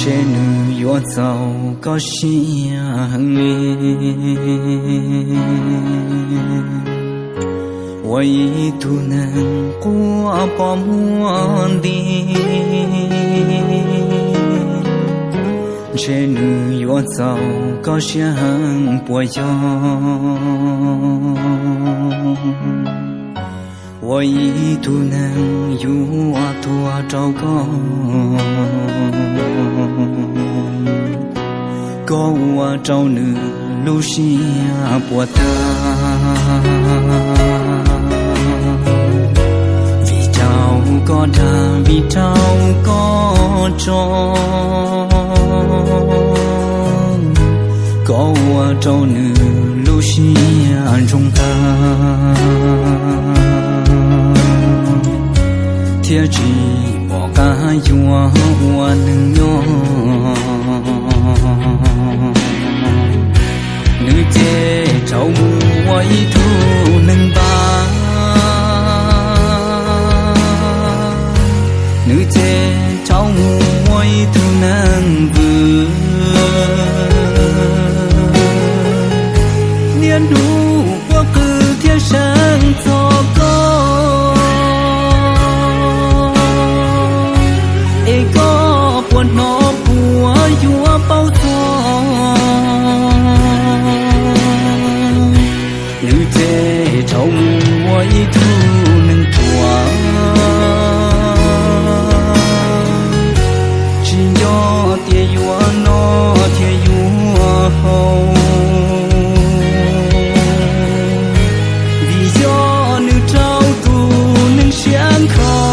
Ntshe nws yuav txaus koj siab heev li. Ua ib tug neeg quaj pom muaj nti, ntshe nws yuav txaus koj siab heev puas yog? Ua ib tug neeg yuav tuag rau koj, koj ua rau nws lub siab puas tag. Vim rau koj dag, vim rau koj tso, koj ua rau nws lub siab ntsoog tag, thiab tsis pom qab yuav ua neeg nyob. Nws ces rov mus ua ib tug neeg npab, nws ces rov mus ua ib tug neeg vwm. Niaj hnub quaj qw thiab seev txog koj, es koj puas hnov puas yuav paub txog? Nws ces rov mus ua ib tug neeg ruam, tsis nco tias yuav noj thiab yuav haus, vim yog nws rau tus neeg siab nkhaus.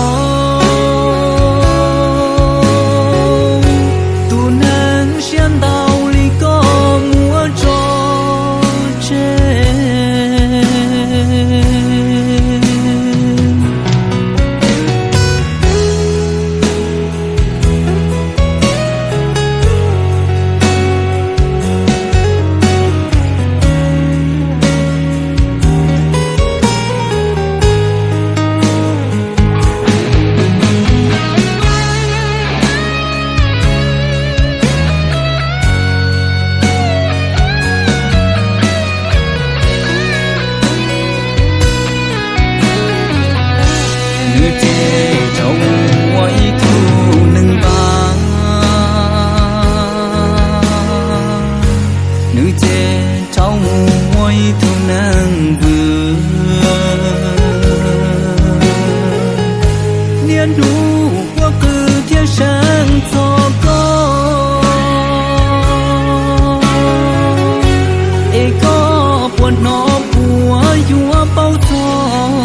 Tus neeg siab ntau li koj muab tso tseg. Nws ces rov mus ua ib tug neeg npab, nws ces rov mus ua ib tug neeg vwm. Niaj hnub quaj qw thiab seev txog koj, es koj puas hnov puas yuav paub txog?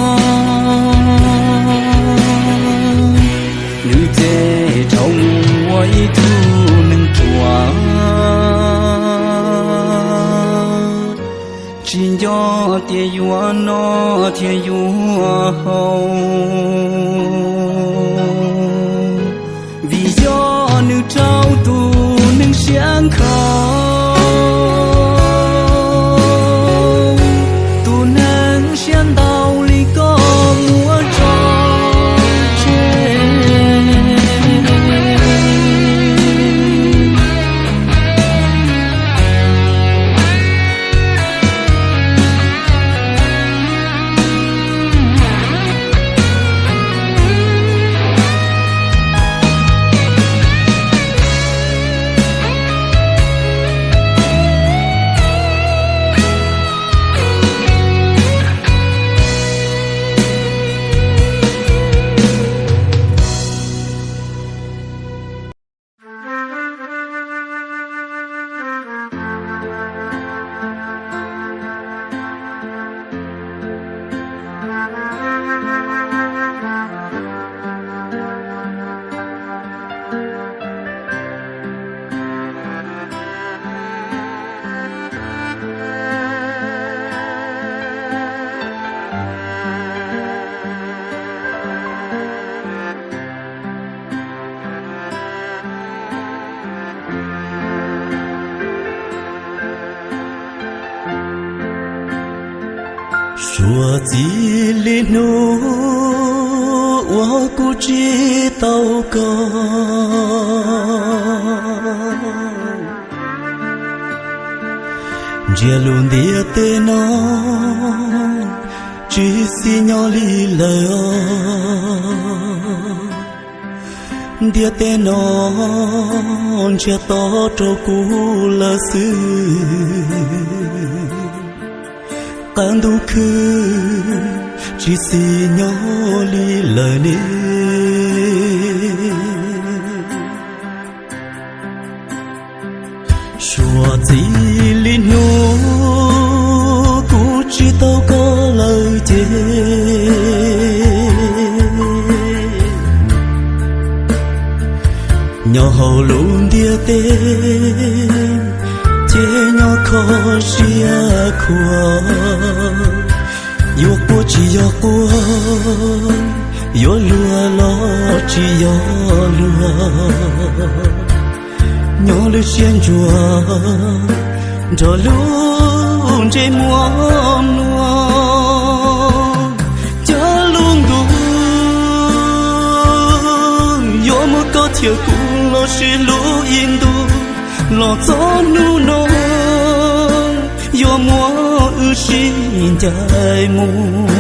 Nws ces rov mus ua ib tug neeg ruam, tsis nco tias yuav noj thiab yuav haus, vim yog nws rau tus neeg siab nkhaus. Tus neeg siab ntau li koj muab tso tseg. Suav txij li hnub uas kuv tsis tau koj, Ntsia lub ntiaj teb no tsis xis nyob li lawm os. Ntiaj teb no ntsiag to rau kuv lawm xwb. Qab ntuj khwb tsis xis nyob li lawm ne. Suav txij li hnub kuv tsis tau koj lawm ces nyob hauv lub ntiaj teb ces nyob kho siab khuav. Yuav quaj tsis yog quaj, yuav luag los tsis yog luag. Nyob lub siab ntsuag nrog lub ntsej muag mluas. Cog lub ntuj yuav muab koj thiab kuv los sib hlub ib ntus, los txog hnub no yuav muab wb sib ncaim mus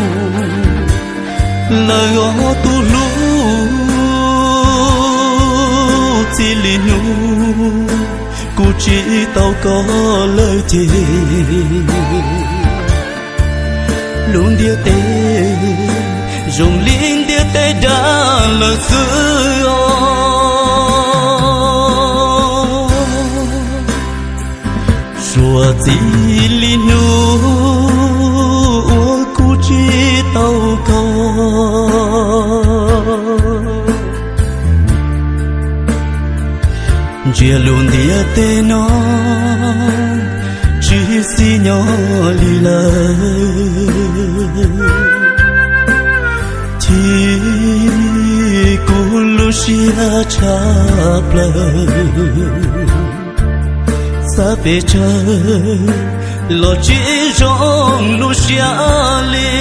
lawm os tus hlub. Txij li hnub kuv tsis tau koj lawm ces lub ntiaj teb zoo li ntiaj teb dag lawm xwb os. Suav txij li hnub uas kuv tsis tau koj, ntsia lub ntiaj teb no tsis xis nyob li lawm. Chim kuv lub siab tshaj plaws, xav pes tsawg los tsis zoo lub siab li.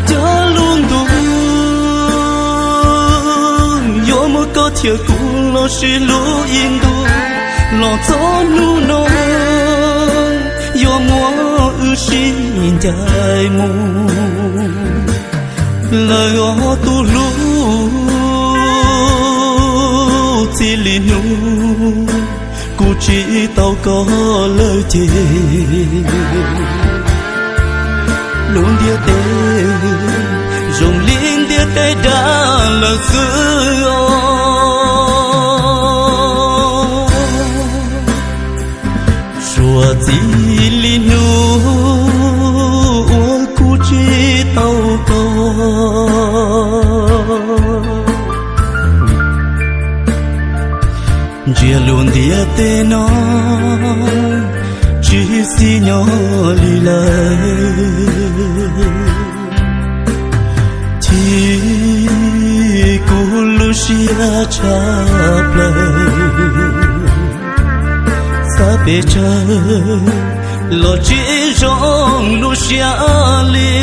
Cog lub ntuj yuav muab koj thiab kuv los sib hlub ib ntus, los txog hnub no yuav muab wb sib ncaim mus lawm os tus hlub. Txij li hnub kuv tsis tau koj lawm ces lub ntiaj teb zoo li ntiaj teb dag lawm xwb os. Suav txij li hnub uas kuv tsis tau koj, ntsia lub ntiaj teb no tsis xis nyob li lawm. Chim kuv lub siab tshaj plaws, xav pes tsawg los tsis zoo lub siab li.